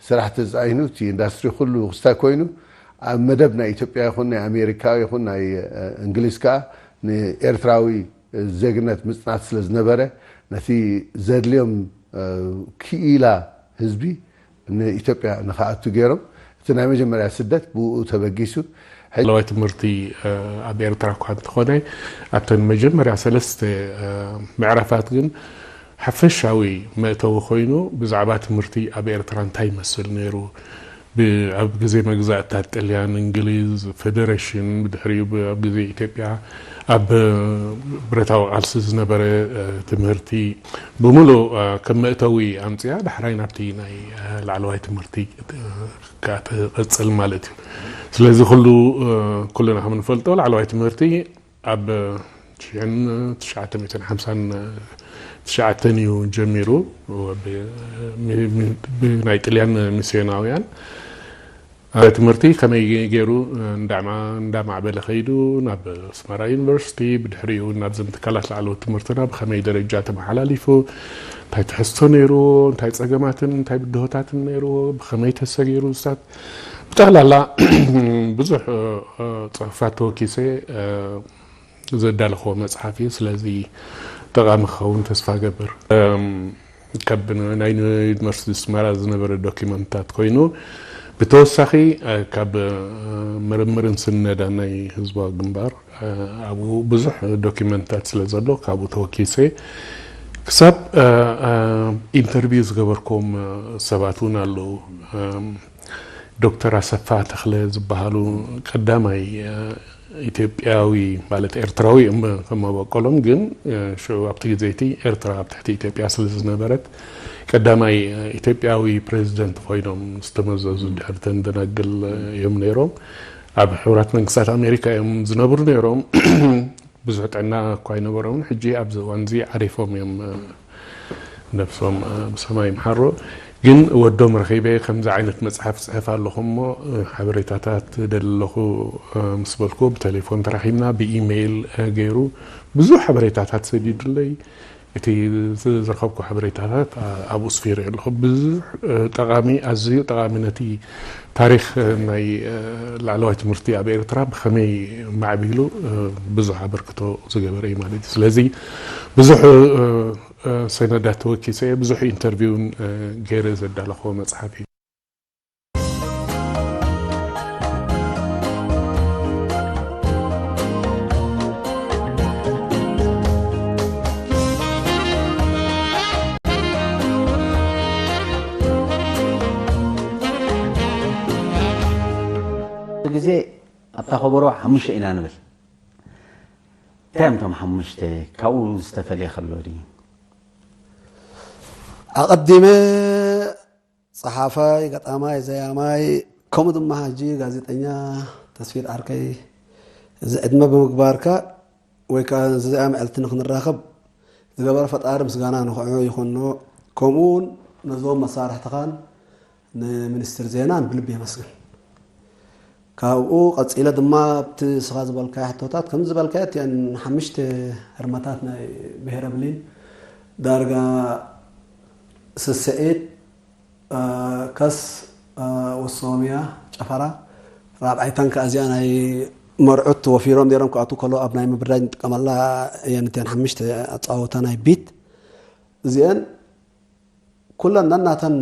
ስራሕ ተጻኢኑ፣ እቲ ኢንዳስትሪ ኩሉ ክስታይ ኮይኑ፣ ኣብ መደብ ናይ ኢትዮጵያ ይኹን ናይ ኣሜሪካ ይኹን ናይ፣ እ፣ እንግሊዝ ከኣ ንኤርትራዊ ዜግነት ምጽናት ስለ ዝነበረ፣ ነቲ ዘድልዮም፣ እ፣ ክኢላ ህዝቢ ንኢትዮጵያ ንኽኣቱ ገይሮም። እቲ ናይ መጀመርያ ስደት ብኡ ተበጊሱ። ሕጂ ላዕለዋይ ትምህርቲ፣ እ፣ ኣብ ኤርትራ እኳ እንተኾነ፣ ኣብተን መጀመርያ ሰለስተ፣ እ፣ ምዕራፋት ግን ሓፈሻዊ መእተዊ ኮይኑ፣ ብዛዕባ ትምህርቲ ኣብ ኤርትራ እንታይ ይመስል ነይሩ፣ ብ-፣ ኣብ ግዜ መግዛእትታት ጥልያን፣ እንግሊዝ፣ ፈደረሽን፣ ብድሕሪኡ ብ-፣ ኣብ ግዜ ኢትዮጵያ ኣብ ብረታዊ ቃልሲ ዝነበረ፣ እ፣ ትምህርቲ ብምሉእ፣ እ፣ ከም መእተዊ ኣምጽያ፣ ዳሕራይ ናብቲ ናይ፣ እ፣ ላዕለዋይ ትምህርቲ፣ እ፣ ከኣ ትቕጽል ማለት እዩ። ስለዚ ኩሉ፣ እ፣ ኩልና ከም ንፈልጦ ላዕለዋይ ትምህርቲ ኣብ ሽሕን ትሽዓተ ሚእትን ሓምሳን ትሽዓተን እዩ ጀሚሩ። ብ- ሚ- ሚ- ብናይ ጥልያን ሚስዮናውያን ኣብ ትምህርቲ ከመይ ገይሩ እንዳዕማ- እንዳማዕበለ ከይዱ ናብ ኣስመራ ዩኒቨርሲቲ፣ ብድሕሪኡ ናብዘን ትካላት ላዕለዎት ትምህርትና ብኸመይ ደረጃ ተመሓላሊፉ፣ እንታይ ትሕዝቶ ነይርዎ፣ እንታይ ጸገማትን እንታይ ብድሆታትን ነይርዎ፣ ብኸመይ ተሰጊሩ፣ ዝታት ብጠቕላላ ብዙሕ ጽሑፋት ተወኪሰ ዘዳለኽዎ መጽሓፍ እዩ። ስለዚ ጠቓሚ ክኸውን ተስፋ ገብር። ካብ ናይ ዩኒቨርሲቲ ኣስመራ ዝነበረ ዶኪመንትታት ኮይኑ፣ ብተወሳኺ ካብ ምርምርን ስነዳን ናይ ህዝባዊ ግንባር ኣብኡ ብዙሕ ዶኪመንትታት ስለ ዘሎ ካብኡ ተወኪሰ ክሳብ ኢንተርቪው ዝገበርኩም ሰባት እውን ኣለዉ። ዶክተር ኣሰፋ ተኽለ ዝበሃሉ ቀዳማይ ኢትዮጵያዊ ማለት ኤርትራዊ እዮም ከመበቆሎም ግን ሽዑ ኣብቲ ግዜ እቲ ኤርትራ ኣብ ትሕቲ ኢትዮጵያ ስለ ዝነበረት ቀዳማይ ኢትዮጵያዊ ፕሬዚደንት ኮይኖም ዝተመዘዙ ድሕርተን ደናግል እዮም ነይሮም። ኣብ ሕቡራት መንግስታት ኣሜሪካ እዮም ዝነብሩ ነይሮም። ብዙሕ ጥዕና እኳ ኣይነበሮምን። ሕጂ ኣብዚ እዋን እዚ ዓሪፎም እዮም። ነብሶም ብሰማይ ይምሓሮ። ግን ወዶም ረኺበ ከምዚ ዓይነት መጽሓፍ ጽሕፍ ኣለኹ እሞ ሓበሬታታት ደሊ ኣለኹ ምስ በልኩ ብቴሌፎን ተራኺብና ብኢሜይል ገይሩ ብዙሕ ሓበሬታታት ሰዲዱለይ። እቲ ዝረኸብኩ ሓበሬታታት ኣብኡ ስፊረ ኣለኹ። ብዙሕ ጠቓሚ ኣዝዩ ጠቓሚ ነቲ ታሪኽ ናይ ላዕለዋይ ትምህርቲ ኣብ ኤርትራ ብኸመይ ማዕቢሉ ብዙሕ ኣበርክቶ ዝገበረ እዩ ማለት እዩ። ስለዚ ብዙሕ ሰነዳት ተወኪሰ ብዙሕ ኢንተርቪውን ገይረ ዘዳለኽዎ መጽሓፍ እዩ። ግዜ ኣብታ ከበሮ ሓሙሽተ ኢና ንብል። እንታይ እዮም እቶም ሓሙሽተ? ካብኡ ዝተፈልየ ከሎ ድዩ? ኣቐዲመ ጸሓፋይ፣ ገጣማይ፣ ዘያማይ ከምኡ ድማ ሕጂ ጋዜጠኛ ተስፊት ዓርከይ እዚ ዕድመ ብምግባርካ ወይ ከዓ እዚኣ መዕልቲ ንክንራኸብ ዝገበረ ፈጣሪ ምስጋና ንክዑ ይኹኖ። ከምኡ እውን ነዞም መሳርሕትኻን ንሚኒስትር ዜናን ብልቢ የመስግን። ካብኡ ቀጺለ ድማ ኣብቲ ንስኻ ዝበልካዮ ሕቶታት ከምዚ ዝበልካዮ እቲአን ሓምሽተ ህርመታት ናይ ብሄረ ብሊን ዳርጋ ስስዒት ከስ ወሶምያ ጨፈራ ራብዓይታን ከዓ እዚኣ ናይ መርዑት ወፊሮም ነይሮም ክኣትዉ ከለዉ ኣብ ናይ ምብርዳጅ ንጥቀመላ እየን እተን ሓምሽተ ኣፀዋውታ ናይ ቢት እዚአን ኩለን ነናተን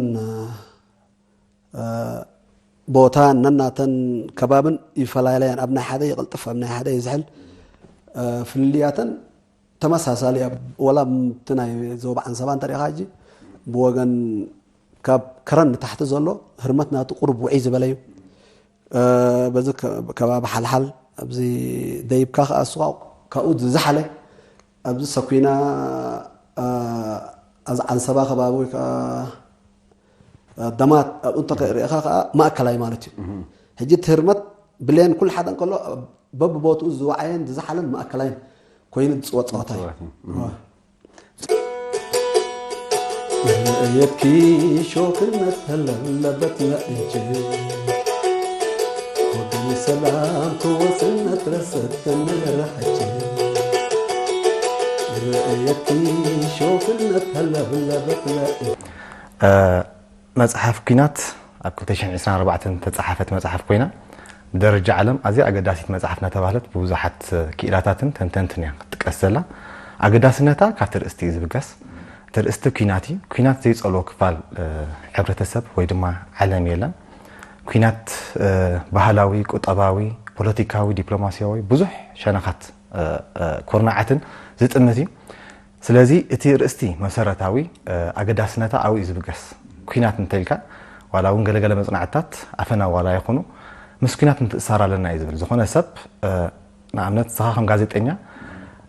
ቦታን ነናተን ከባብን ይፈላለያን ኣብ ናይ ሓደ ይቕልጥፍ ኣብ ናይ ሓደ ይዝሕል ፍልልያተን ተመሳሳሊ ኣብ ወላ እቲ ናይ ዞባ ዓንሰባ እንተሪኢኻ ሕጂ ብወገን ካብ ከረን ንታሕቲ ዘሎ ህርመት ናቱ ቁሩብ ውዕይ ዝበለ እዩ። በዚ ከባቢ ሓልሓል ኣብዚ ደይብካ ከዓ እሱ ካብኡ ዝዝሓለ ኣብዚ ሰኩና ኣዚ ዓንሰባ ከባቢ ወይ ከዓ ደማት ኣብኡ እንተ ሪእኻ ከዓ ማእከላይ ማለት እዩ። ሕጂ እቲ ህርመት ብሌን ኩሉ ሓደ እንከሎ በብቦትኡ ዝወዓየን ዝዝሓለን ማእከላይን ኮይኑ ዝፅወት ፀዋታ እዩ። ርእየትኪ ሾክነት ተለለበት ነእጅ ወገን ሰላም ክወስነት ረሰት ተመረሐች ርእየትኪ ሾክነት ተለለበት ነእጅ መጽሓፍ ኲናት ኣብ ክልተ ሽሕን ዕስራን ኣርባዕተን ተጻሓፈት መጽሓፍ ኮይና፣ ብደረጃ ዓለም ኣዝያ ኣገዳሲት መጽሓፍ እናተባህለት ብብዙሓት ክኢላታትን ተንተንትን እያ ክትጥቀስ ዘላ። ኣገዳስነታ ካብቲ ርእስቲ እዩ ዝብገስ። እቲ ርእስቲ ኲናት እዩ። ኲናት ዘይጸልዎ ክፋል ሕብረተሰብ ወይ ድማ ዓለም የለን። ኲናት ባህላዊ፣ ቁጠባዊ፣ ፖለቲካዊ፣ ዲፕሎማስያዊ ብዙሕ ሸነኻት ኩርናዓትን ዝጥምት እዩ። ስለዚ እቲ ርእስቲ መሰረታዊ ኣገዳስነታ ኣብኡ እዩ ዝብገስ። ኲናት እንተኢልካ ዋላ እውን ገለገለ መፅናዕትታት ኣፈና ዋላ ይኹኑ ምስ ኲናት ምትእስሳር ኣለና እዩ ዝብል። ዝኾነ ሰብ ንኣብነት ንስኻ ከም ጋዜጠኛ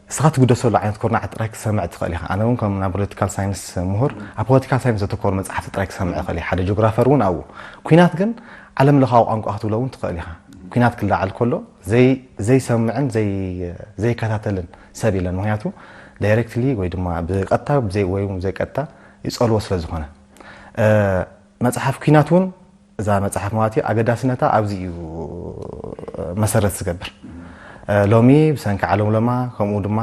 ንስኻ ትግደሰሉ ዓይነት ኩርናዓት ጥራይ ክትሰምዕ ትኽእል ኢኻ። ኣነ እውን ከም ናይ ፖለቲካል ሳይንስ ምሁር ኣብ ፖለቲካል ሳይንስ ዘተኮሩ መፅሓፍቲ ጥራይ ክሰምዕ ይኽእል እየ። ሓደ ጂኦግራፈር እውን ኣብኡ። ኲናት ግን ዓለም ለኻዊ ቋንቋ ክትብሎ እውን ትኽእል ኢኻ። ኲናት ክለዓል ከሎ ዘይሰምዕን ዘይከታተልን ሰብ የለን። ምክንያቱ ዳይሬክትሊ ወይ ድማ ብቀጥታ ብዘይ ወይ እውን ዘይቀጥታ ይጸልዎ ስለ ዝኾነ፣ እ፣ መጽሓፍ ኲናት እውን፣ እዛ መጽሓፍ ማለት እዩ፣ ኣገዳስነታ ኣብዚ እዩ መሰረት ዝገብር። እ፣ ሎሚ ብሰንኪ ዓለም ለማ፣ ከምኡ ድማ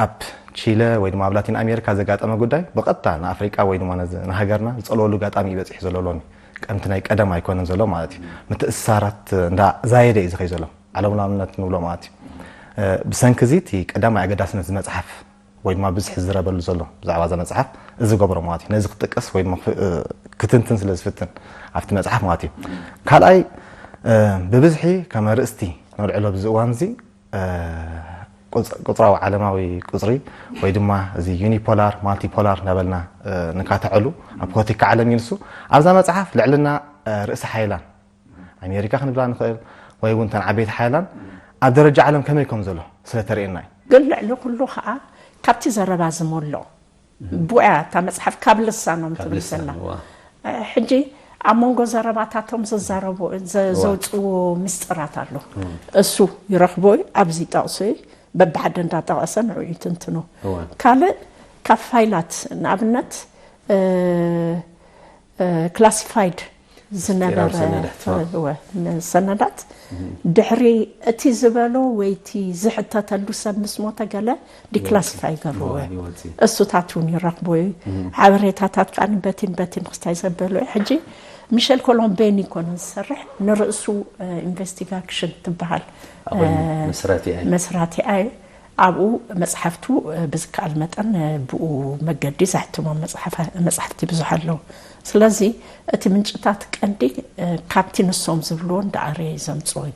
ኣብ ቺለ ወይ ድማ ኣብ ላቲን ኣሜሪካ ዘጋጠመ ጉዳይ ብቐጥታ ንኣፍሪቃ ወይ ድማ ነዚ ንሃገርና ዝጸልወሉ ኣጋጣሚ እዩ በጺሑ ዘሎ ሎሚ። ከምቲ ናይ ቀደም ኣይኮነን ዘሎ ማለት እዩ። ምትእስሳራት እንዳ ዛየደ እዩ ዝኸይ ዘሎ። ዓለምላምነት ንብሎ ማለት እዩ። እ፣ ብሰንኪ እዚ እቲ ቀዳማይ ኣገዳስነት እዚ መጽሓፍ ወይ ድማ ብዝሒ ዝረበሉ ዘሎ ብዛዕባ እዛ መጽሓፍ እዚ ዝገብሮ ማለት እዩ። ነዚ ክጥቀስ ወይ ድማ ክፍ-፣ እ፣ ክትንትን ስለ ዝፍትን ኣብቲ መጽሓፍ ማለት እዩ። ካልኣይ፣ እ፣ ብብዝሒ ከም ኣርእስቲ ነልዕሎ ኣብዚ እዋን እዚ፣ እ፣ ቁጽ-፣ ቁጽራዊ ዓለማዊ ቁጽሪ ወይ ድማ እዚ ዩኒፖላር፣ ማልቲፖላር እናበልና፣ እ፣ ንካተዐሉ ኣብ ፖለቲካ ዓለም እዩ ንሱ። ኣብዛ መጽሓፍ ልዕልና፣ እ፣ ርእሲ ሓይላን ኣሜሪካ ክንብላ ንኽእል ወይ እውን እተን ዓበይቲ ሓይላን ኣብ ደረጃ ዓለም ከመይ ከም ዘሎ ስለ ተርእየና እዩ። ግን ልዕሊ ኩሉ ከዓ ካብቲ ዘረባ ዝመሎ ብያ እታ መፅሓፍ ካብ ልሳኖም ትብል ዘላ ሕጂ ኣብ መንጎ ዘረባታቶም ዝዛረቡ ዘውፅዎ ምስጢራት ኣሎ። እሱ ይረኽቦ እዩ ኣብዚ ጠቕሱ እዩ በብሓደ እንዳጠቐሰ ንዑ ይትንትኖ። ካልእ ካብ ፋይላት ንኣብነት ክላሲፋይድ ዝነበረ ሰነዳት ድሕሪ እቲ ዝበሎ ወይ እቲ ዝሕተተሉ ሰብ ምስ ሞተ ገለ ዲክላሲፋይ ገርዎ። እሱታት እውን ይረኽቦ እዩ። ሓበሬታታት ከዓ በቲን በቲን ክስታይ ዘበሎ እዩ። ሕጂ ሚሸል ኮሎምቤን ይኮነ ዝሰርሕ ንርእሱ ኢንቨስቲጋክሽን ትበሃል መስራቲኣ እዩ። ኣብኡ መፅሓፍቱ ብዝከኣል መጠን ብኡ መገዲ ዘሕትሞም መፅሓፍቲ ብዙሕ ኣለዉ። ስለዚ እቲ ምንጭታት ቀንዲ ካብቲ ንሶም ዝብልዎ እንዳኣረየ ዘምፅኦ እዩ።